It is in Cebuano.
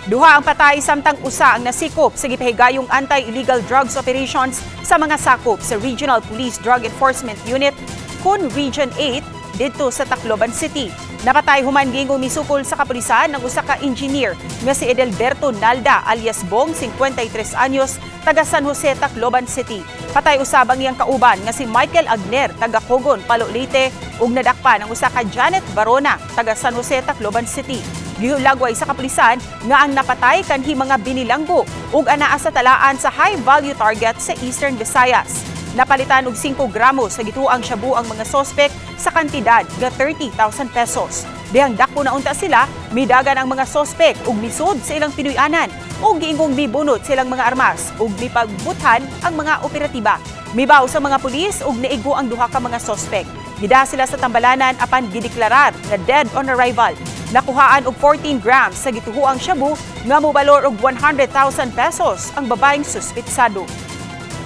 Duha ang patay samtang usa ang nasikop sa gipahigayong anti-illegal drugs operations sa mga sakop sa Regional Police Drug Enforcement Unit kun Region 8 didto sa Tacloban City. Napatay human giingong misukol sa kapulisan ng usa ka engineer nga si Edelberto Nalda alias Bong, 53 anyos, taga San Jose, Tacloban City. Patay usab ang iyang kauban nga si Michael Agner, taga Cogon, Palo, Leyte, ug nadakpan ang usa ka Janet Varona, taga San Jose, Tacloban City. Gihulagway sa kapulisan nga ang napatay kanhi mga binilanggo ug anaa sa talaan sa high value target sa Eastern Visayas. Napalitan og 5 gramos sa gituang shabu ang mga sospek sa kantidad nga 30,000 pesos. Dihang dako na unta sila, midagan ang mga sospek ug misud sa ilang Pinoy-anan ug giingong mibunot silang mga armas ug mipagbuthan ang mga operatiba. Mibaw sa mga pulis ug naigo ang duha ka mga sospek. Gida sila sa tambalanan apan gideklarar nga dead on arrival. Nakuhaan og 14 grams sa gituhuang shabu nga mobalor og 100,000 pesos ang babaeng suspitsado.